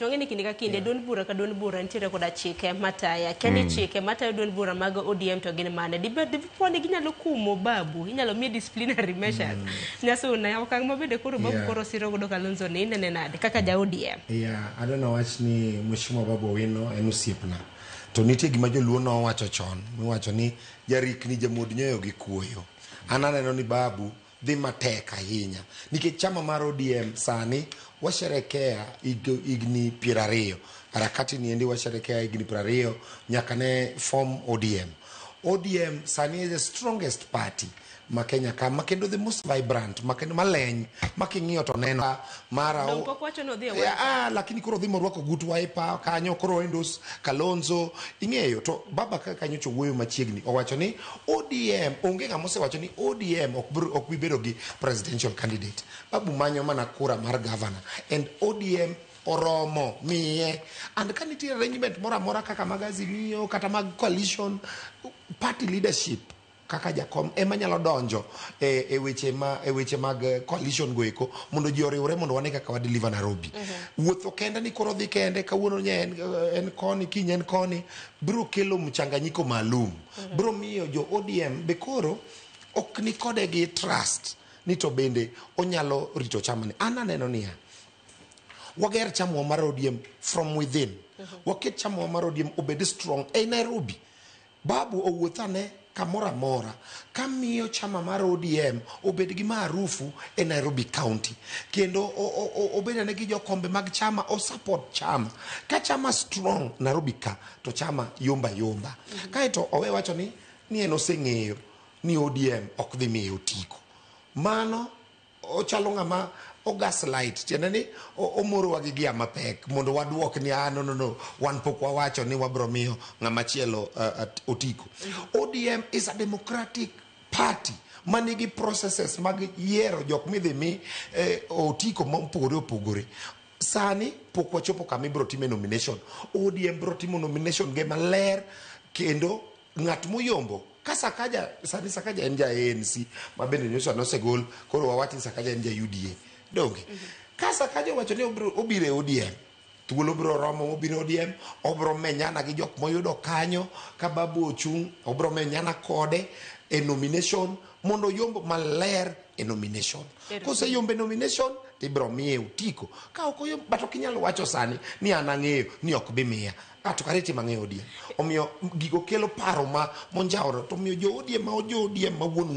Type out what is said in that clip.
Nikech wang'e ni kinde ka kinde duond bura ka duond bura nitiere koda chike mataya. Kia ni chike matayo duond bura mag ODM to gin mane. Dibed dipo ni ginyalo kumo Babu, inyalo miye disciplinary measures. Nyasuna, okang' ma bende koro Babu koro siro godo Kalonzo ni inene nade kaka ja ODM? Yeah, adwa nawach ni Mheshimiwa Babu Owino en osiepna. To nitie gima joluo nowacho chon, miwacho ni jarikni jamuod nyoyo gi kuoyo. An aneno ni Babu dhi matek ahinya nikech chama mar ODM sani washerekea higni 20. Harakati ni endi washerekea higni 20 nyaka ne form ODM. ODM sani is the strongest party ma Kenya ka, ma kendo the most vibrant, ma kendo maleny, ma king'iyo to neno mara Dong pok wacho ni odhi e Wiper. Lakini koro odhi morwako gut Wiper kanyo, koro endorse Kalonzo, ing'eyo. To baba ka kanyo wuoyo machiegni, owacho ni ODM onge ng'ama osewacho ni ODM ok bi bedo gi presidential candidate. Babu manyo mana kura mar governor and ODM oromo miye. And ka nitie arrangement moro amora kaka mag Azimio kata mag coalition, party leadership kaka jakom ema nyalo donjo e weche mag coalition go eko mondo ji oriwre mondo wane kaka wa deliver Nairobi. Wuotho kende ni koro dhi kende kawuono nye en koni, kiny en koni, biro kelo mchanganyiko maalum. Biro miyo jo ODM be koro ok ni kode gi trust ni to bende onyalo rito chama ni. An aneno niya, wager chamwa mar ODM from within. Waket chamwa mar ODM obed strong e Nairobi. Babu owuothane kamoro amora kamiyo chama mar ODM obed gi maarufu e Nairobi County, kendo obed ane gi jokombe mag chama o support chama. Ka chama strong Nairobi ka, to chama yomba yomba. Kaeto owe wacho ni en oseng'eyo ni ODM ok dhi miye otiko. Mano ochalo ng'ama o gaslight, tiende ni omorowa gi gia mapek mondo waduok ni no, no, no, wan pok wawacho ni wabro miyo ng'ama chielo otiko. ODM is a democratic party manigi processes mag yiero jok midhi mi otiko mopogore opogore. Sani pok wachopo kama ibro time nomination. ODM bro timo nomination ge maler, kendo ng'at moyombo ka Sakaja sani, Sakaja en ja ANC ma bende nyocha nosegol, koro wawach ni Sakaja en ja UDA donge. Ka Sakaja owacho ni obiro e ODM, thuolo biro romo obiro ODM, obiro menyana gi jok moyudo kanyo. Ka Babu ochung', obiro menyana kode e nomination mondo oyomb maler e nomination. Koseyombo e nomination, tibiro miye otiko. Ka ok oyombo, but ok inyal wacho sani ni an ang'eyo ni ok bi miya. To kare timo ang'eyo ODM. Omiyo gigo kelo paro ma monjawore, to omiyo jo ODM ma jo ODM ma wuon